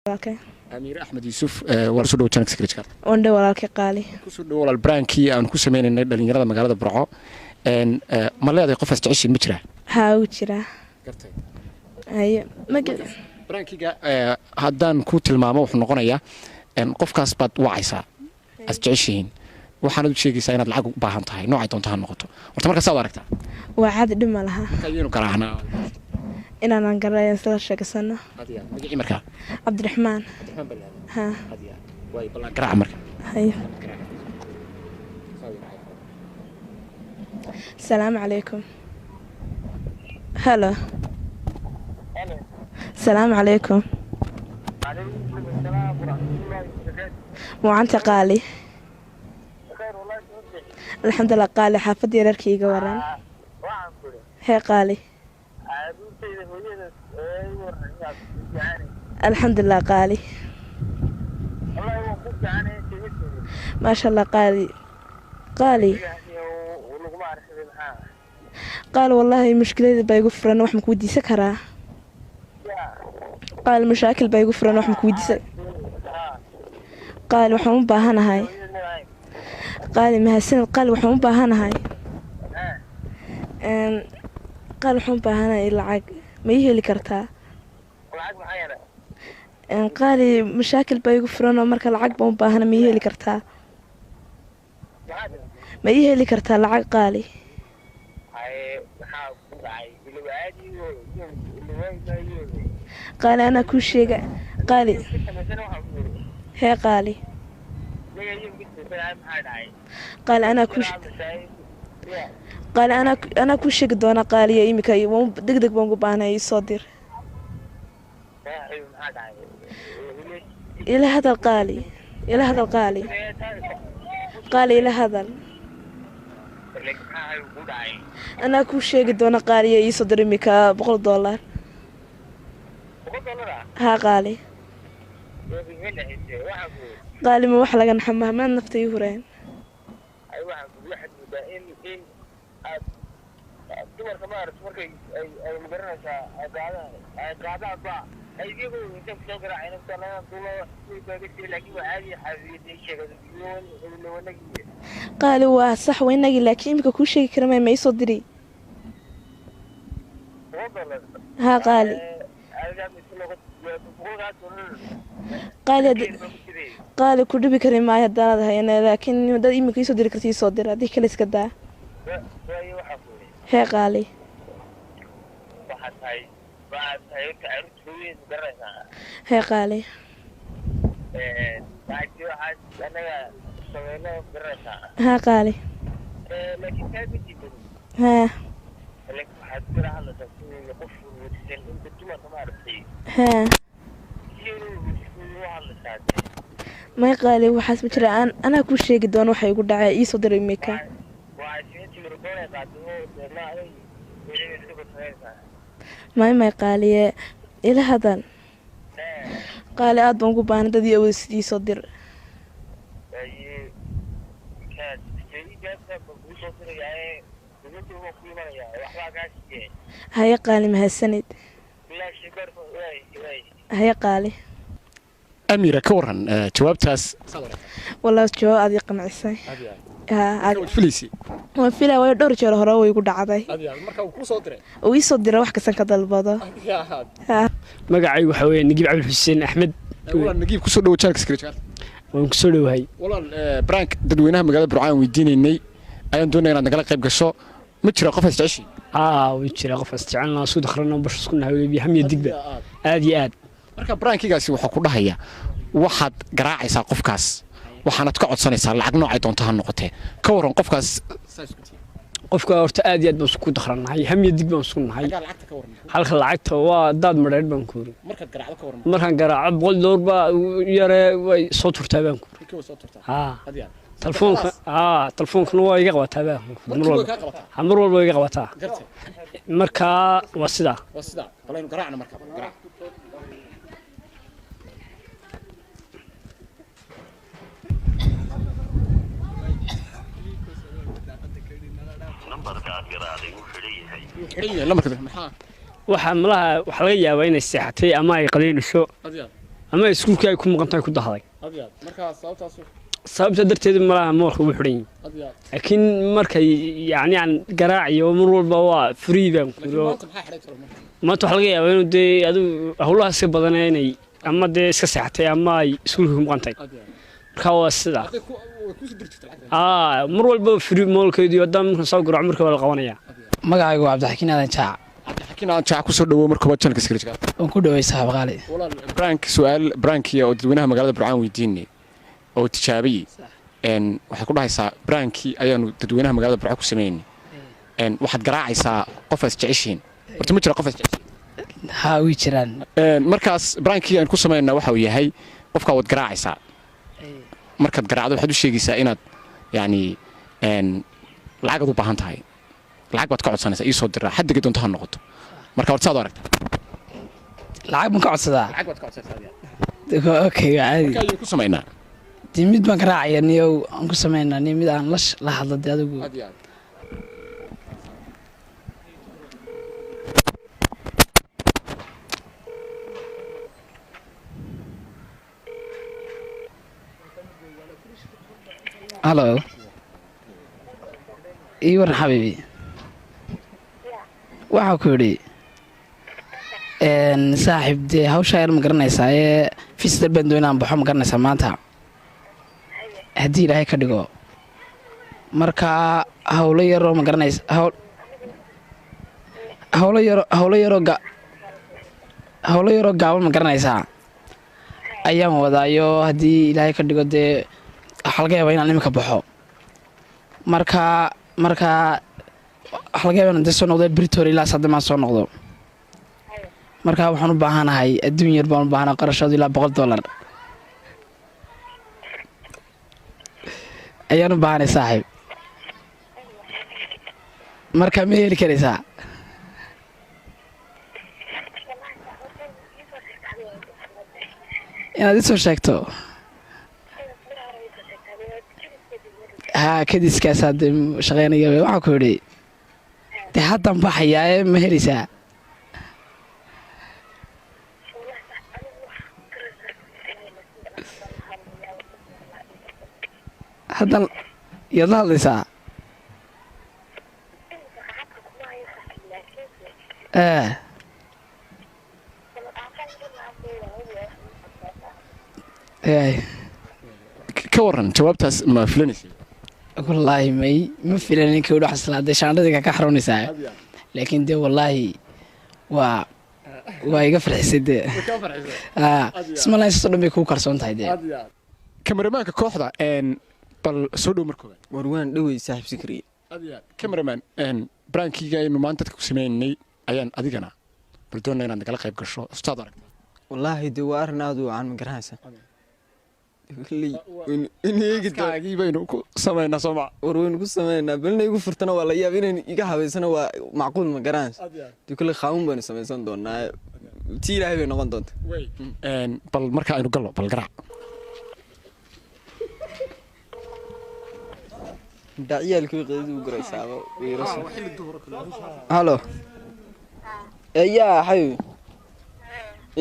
Walaalkay. Amiir Axmed Yuusuf, waa kusoo dhowo channelka Secret Card. Wandhe walaalkay qaali. Kusoo dhowo walaal prank-kii aan ku sameynaynay dhalinyarada magaalada Burco. Ma leedahay qofaas jeceshiin, ma jiraa? Haa, wuu jiraa. Gartay. Haye, magac? Prank-iga haddaan ku tilmaamo, wuxuu noqonayaa qofkaas baad wacaysaa aad jeceshihiin, waxaanad u sheegaysaa inaad lacag u baahan tahay, noocay doonto ha noqoto. Horta markaa saad aragtaa? Waa caadi, dhib ma laha. Marka ayaynu garaacnaa. Inaanan garanayn isla sheegasano. Magacii markaa? Cabdiraxmaan, haa. Waay, ballan garaaca marka. Haye, salaamu calaykum. Hello, salaamu calaykum. Mucanta qaali? Alxamdulilah qaali. Xaafadda yararka iga waran hee qaali? Alxamdulilah qaali, maasha Allah qaali. Qaali, qaali, wallaahi mushkilada baa igu furan, wax maku weydiisan karaa qaali? Mashaakil baa igu furan, wax maku weydiisan qaali? Waxaan u baahanahay qaali, mahadsanid qaali. Waxaan u baahanahay qaali, waxaan u baahanahay lacag, ma ii heli kartaa qaali? Mashaakil baa igu furan oo marka lacag baan u baahana, ma ii heli kartaa? Ma ii heli kartaa lacag qaali? Qaali, anaa kuu sheega qaali. Hee qaali, qaali, anaa kuu qaali, anaa kuu sheegi doona qaaliya. Imika deg deg baan ugu baahnay, ii soo dir. Ila hadal qaali, ila hadal qaali, qaali ila hadal. Anaa kuu sheegi doona qaaliya, ii soo dir imika $100. Haa qaali. Qaali, ma wax laga naxa maha, maad nafta ii hureen. Dumarka maarata markay ay magaranaysaa ay qaadaan ay qaadaan ba ay iyagoo inta kusoo garaacay nafta laga dulo, laakiin waa caadi xaafiyadii sheegay. Qaali, waa sax waynagii, laakiin imika kuu sheegi kara maya, ma ii soo diri? Haa qaali. Qaali, qaali, ku dhibi kari maayo haddaanad hayana, laakiin haddaad imika iisoo diri karta iisoo dir, haddii kale iska daa. Hee qaali. Hee qaali. Haa qaali. Haa haa. May qaali, waxaas ma jira. Aan anaa kuu sheegi doono waxa igu dhacay, iisoo dir imika. May qaaliye, ila hadal qaali, aad baan ugu baahnay, dad ii awood sidii soo dir. Haye qaali, mahadsanid. Haye qaali. Amira, ka waran jawaabtaas? Wallahi jawaab aad ii qancisay. Haa. Waad filaysi? Waan filaya, waayo dhowr jeer hore way igu dhacday. Marka uu kuu soo diray? Uu ii soo diray wax kastan ka dalbado. Haa. Magacaygu waxaa weeye Nagiib Cabdilxuseen Axmed. Walaal Nagiib, kusoo dhowo channelka Secret Card. Waan kusoo dhowahay. Walaal, prank dadweynaha magaalada Burco aan weydiinaynay ayaan doonaya inaad nagala qayb gasho. Ma jira qof is jeceshiin? Aa, way jira qof is jecelnaa, suu dakhrana bash isku nahay weliba, hamiya digba aad iyo aad. Marka prank-igaasi wuxuu ku dhahayaa waxaad garaacaysaa qofkaas, waxaanad ka codsanaysaa lacag, noocay doonto ha noqotee. Ka waran qofkaas? Qofka horta aad iyo aad baan isku dakhranahay, hamiya dig baan isku nahay. Lacagta ka waran? Halka lacagta waa daad madheedh baan ku yiri. Markaad garaacdo ka waran? Markaan garaaco $100 baa yare way soo turtaa baan ku yiri. Way soo turtaa? Haa. Adiga? Telefoonka, haa, telefoonkana waa iga qabataa baan ku yiri. Mar walba kaa qabataa? Haa, mar walba waa iga qabataa. Gartay. Markaa waa sidaa. Waa sidaa. Balaynu garaacna marka, garaac. Xidhan yahay lambarka, maxaa? Waxaa malaha waxaa laga yaabaa inay seexatay ama ay qadaynayso. Adiga? Ama iskuulkii ay ku maqan tahay ku dahday. Sababta darteed malaha moolka ugu xidhan yihin, laakiin markay yacni aan garaacayo mar walba waa free baan kuro. Maanta waxaa laga yaabaa inuu dee adigu howlaha iska badana inay ama dee iska seexatay ama ay iskuulka ku maqan tahay. Marka waa sidaa, mar walba free moolkeedu haddaan markan soo garaaco marka waa la qabanayaa. Magacaygu waa Cabdixakiin Aadan Jaac. Cabdixakiin Aadan Jaac, kusoo dhawow marka hore channelka Sikriye. Waan ku dhaway, saaxiib qaali. Walaal, prank su'aal prankiya oo dadweynaha magaalada Burcaan weydiinay oo tijaabiyey waxay ku dhahaysaa prankii ayaanu dadweynaha magaalada Burco ku sameynay. Waxaad garaacaysaa qof aad jeceshihiin. Horta ma jira qof aad jeceshihiin? Haa, way jiraan. Markaas prankii aan ku sameynaa waxa uu yahay qofkaa waad garaacaysaa. Markaad garaacdo waxaad u sheegaysaa inaad yacni lacagaad u baahan tahay, lacag baad ka codsanaysaa, ii soo diraa xaddiga doonto ha noqoto. Marka horta saad u aragtaa? Lacag baan ka codsadaa? Lacag baad ka codsanaysaa. Okay, waa caadi. Marka ayuu ku samaynaa. Dee mid baan ka raacaya niyow aan ku sameynaa niyo mid aan la hadlo dee adigu. Aad iyo aad. Halo, ii waran xabiibi. Waxaa ku yidhi saaxiib, dee hawshaa yar ma garanaysaa ee visitor baan doon inaan baxo, ma garanaysaa, maanta haddii Ilaahay ka dhigo. Marka hawlo yaroo ma garanaysa hawl hawlo yaro hawlo yaroo ga hawlo yaroo gaaban, ma garanaysaa, ayaan wadaayo. Haddii Ilaahay ka dhigo dee waxaa laga yaabaa inaan iminka baxo. Marka waxaa laga yaabaa inaan dee soo noqdo Britoria ilaa saddemaan soo noqdo. Marka waxaan u baahanahay adduun yar baan u baahanahay, qarashaadu ilaa $100 ayaan u baahanay, saaxiib. Marka ma heli karaysaa inaad isoo sheegto? Haa, kadiskaasaa dee shaqeynaya. Waxaa ku yidhi dee haddan baxayaa ee ma helaysaa? Haddan yaad la hadlaysaa? Ee ay. Ka waran jawaabtaas, ma filanaysay? Wallaahi may, ma filanin. Kawdha waxaa islaaday shaandhadii ka xaroonaysaa, laakiin dee wallaahi waa iga farxisay dee. Ismalayn sasoo dhan bay kugu kalsoon tahay dee. Kameramaanka kooxda, bal soo dhow marka koowaad. War waan dhowey, saaxiib Sikriye. Cameraman, prankiga aynu maanta dadka ku sameynay ayaan adigana bal doonaa inaad nagala qayb gasho. Ustaad aragta? Wallaahi dee waa arrin aad u wacan, ma garanaysa. Kolley waynu eegi doon. Kaagii baynu ku samaynaa, soo ma? War waynu ku sameynaa, balna igu furtana waa la yaab, inayn iga habaysana waa macquul, ma garanaysa. Dee kolley qaawan baynu samaysan doonaa, tii Ilaahay bay noqon doonta. Bal marka aynu gallo, bal garaac. Dhacyaalkii qeydii u guraysaaba wiirasha. Halo, yaa xabibi,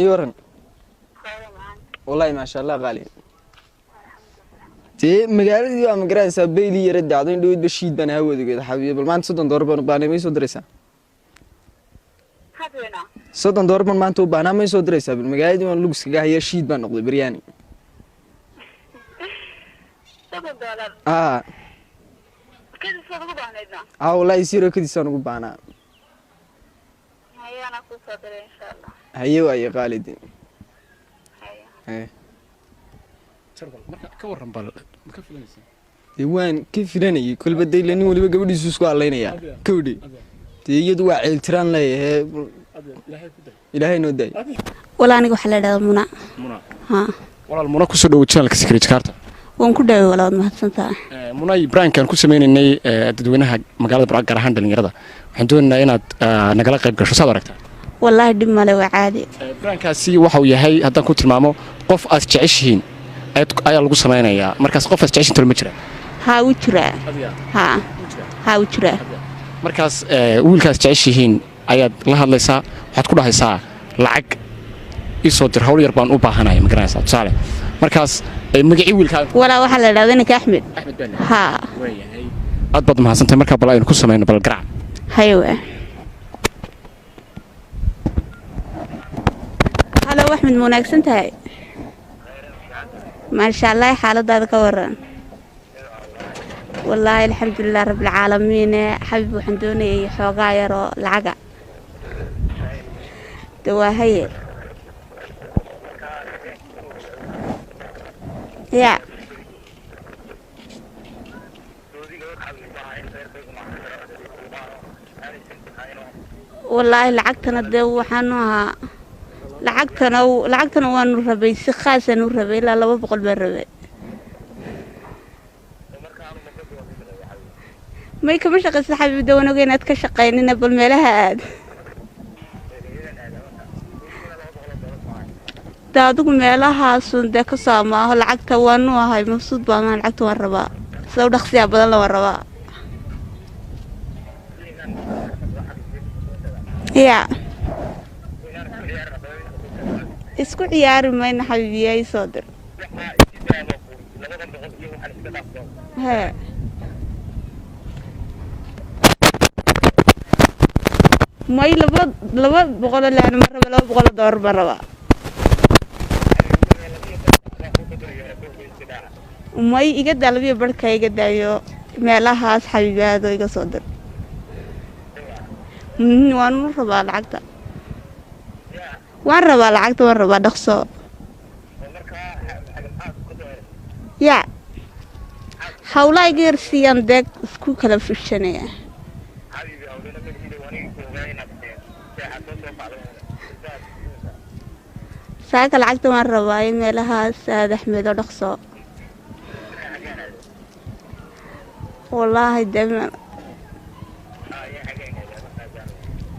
ii waran? Wallaahi maasha Allah, qaali. Dee magaaladii waa, ma garanaysaa, beyli yara dacdo in dhaweyd bashiid baan hawadageeda. Xabibi, bal maanta $30 baan u baahnay, may soo diraysaa? $30 baan maanta u baahnaa, may soo diraysaa? Bal magaaladii waan lugus kaga hayaa, shiid baan noqday baryaani. Aa wallaahi siro kadiisaan ugu baahnaa. Haye waaye qaalidi. Haye. Marka ka waran, bal ma ka filanaysaa? Dee waan ka filanayay kolba dee ila nin waliba gabadhiisu isku hadlaynayaa kawdhe. Dee iyadu waa ceeltiraan leeyahay, Ilaahay noo daay. Walaa aniga waxaa la dhahdaa Muna. Muna. Haa. Walaal Muna, kusoo dhowo channelka Secret Carta. Waan ku dhaaway walaad, mahadsantahay. Munay, prankaan ku sameynaynay dadweynaha magaalada Burco, gaar ahaan dhalinyarada, waxaan doonaynaa inaad nagala qayb gasho. Saad aragtaa? Wallaahi dhib male, waa caadi. Prankaasi waxa uu yahay, haddaan ku tilmaamo, qof aad jeceshihiin ayaa lagu sameynayaa. Markaas qof aad jeceshiin talo ma jira? Haa, wuu jiraa, haa haa, wuu jiraa. ; Markaas wiilkaas jeceshihiin ayaad la hadlaysaa, waxaad ku dhahaysaa lacag Ii soo dir, hawl yar baan u baahanaya, ma garanaysaa? Tusaale markaas magacii wiilkaaga? Walaa, waxaa la idhahda ninka Axmed. Axmed baan. Haa. Waayahay, aad baad mahadsantahay. Markaa bal aynu ku samayno, bal garaac. Haye. Hello Axmed, ma wanaagsan tahay? Maasha Allah, xaaladaada ka waran? Wallaahi alxamdulilah rabbilcaalamiin. Xabib, waxaan doonayay xoogaa yaroo lacaga de. Waa haye ya. Wallaahi lacagtana dee waxaanu ahaa lacagtana waanu rabay, si khaasaan u rabay, ilaa 200 baan rabay. May, kama shaqaysa xabiib. De waan oga inaad ka shaqaynina, bal meelaha aad de adigu meelahaasun dee kasoo amaaho lacagta. Waanu ahay mabsuud baan, lacagta waan rabaa, sida u dhaqsiyaa badan la waan rabaa ya. Isku ciyaari mayno xabiibiya, ii soo dir. Hee, may, 200 laan ma raba, $200 baan rabaa. May, iga daa labiyo barhka, iga daayo meelahaas xabiibaado, iga soo dir. Waan u rabaa lacagta, waan rabaa lacagta, waan rabaa dhaqso ya. Hawlaha iga yarsiiyaan deeg isku kala fushanaya. Saaka lacagta waan rabaa in meelahaas aad Axmed oo dhaqso. Wallaahi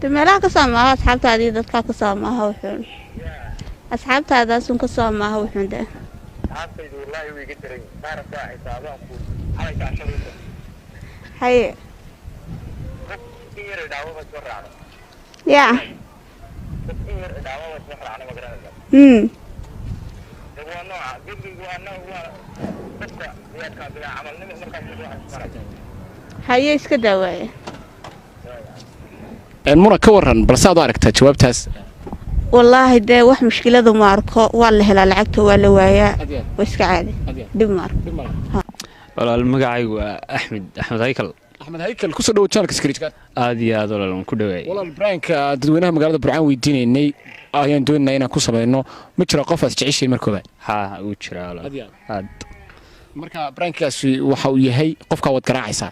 de meelaha kasoo amaaho asxaabtaada iyo dadkaa kasoo amaaho wuxuun, asxaabtaadaasun kasoo amaaho wuxuun de. Haye ya. Haye, iska daawaaye. Muna, ka waran, balse aad u aragtaa jawaabtaas? Wallaahi dee wax mushkilada ma arko. Waa la helaa lacagta, waa la waayaa, waa iska caadi, dhib ma arko. Walaal, magacaygu waa Axmed, Axmed Haykal. Axmed Haykal, kusoo dhawo channelka Skrijka. Aad iyo aad walaal, waan ku dhawaayay. Walaal, prank-ka dadweynaha magaalada Burcaan weydiinaynay ayaan doonaynaa inaan ku samayno. Ma jira qof aad jeceshiin marka koobaad? Haa, wuu jiraa walaal, aad. Marka prank-kaasi waxa uu yahay qofkaa waad garaacaysaa,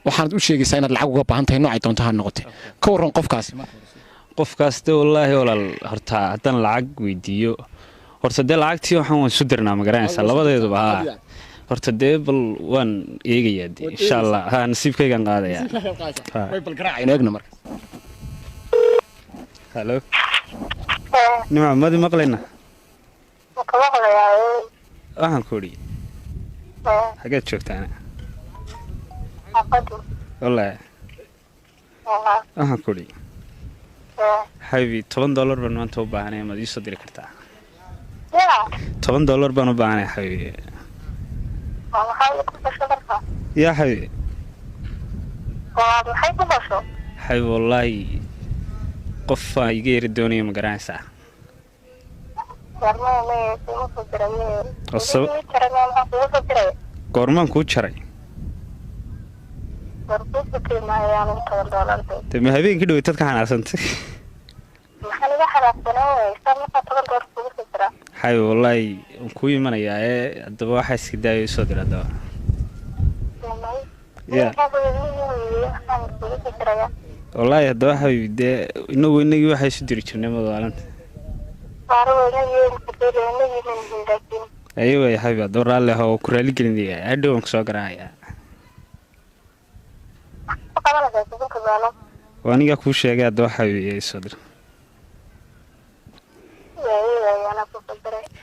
waxaanad u sheegaysaa inaad lacag uga baahan tahay, noocay doonto ha noqotay. Ka warran qofkaasi marka hore? Qofkaas de wallaahi walaal, horta haddaan lacag weydiiyo, horta dee lacagtii waxaan waan isu dirnaa, ma garanaysaa, labadeeduba. Haa, horta dee bal waan eegayaa de, insha Allah. Haa, nasiibkaygaan qaadayaa. Way, bal garaacaynu eegna marka. Hello Nimca, madi maqlayna? Waxaan ku idhi, xageed joogtaana? Wallaahi waxaan ku idhi xabibi, $10 baan maanta u baahanay, maad iisoo diri kartaa? $10 baan u baahanay xabibi. Yaa xabibi, xabibi, wallaahi qofaa iga yari doonaya, ma garanaysaa? Goormaan kuu jaray de? Ma habeenkii dhaweytad ka xanaaqsantay? Xabibi, wallaahi waan kuu imanayaa ee haddaba waxaa iska daayo, isoo dir haddaba ya. Wallaahi haddaba xabibi, dee inagu inagii waxaa isu diri jirnay madaalanta ayo. Waay xabibi, haddaba raalli aho, ku raali gelinaya, hadhow waan kusoo garaacayaa. Waa anigaa kuu sheegay. Haddaba xabibi ee isoo dir,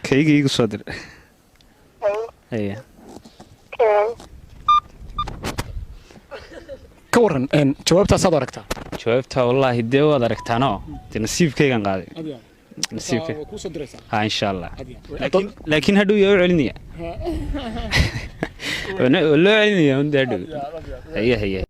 kayga iigu soo dir. Haya. Ka waran jawaabtaasaad aragtaa? Jawaabta wallaahi dee waad aragtaanoo dee nasiibkaygan qaaday. Nasiibka. Waa kuu soo diraysaa. Ha, insha Allah. Laakiin hadhow yaa u celinaya? Waa loo celinaya un dee hadhow. Haye haye.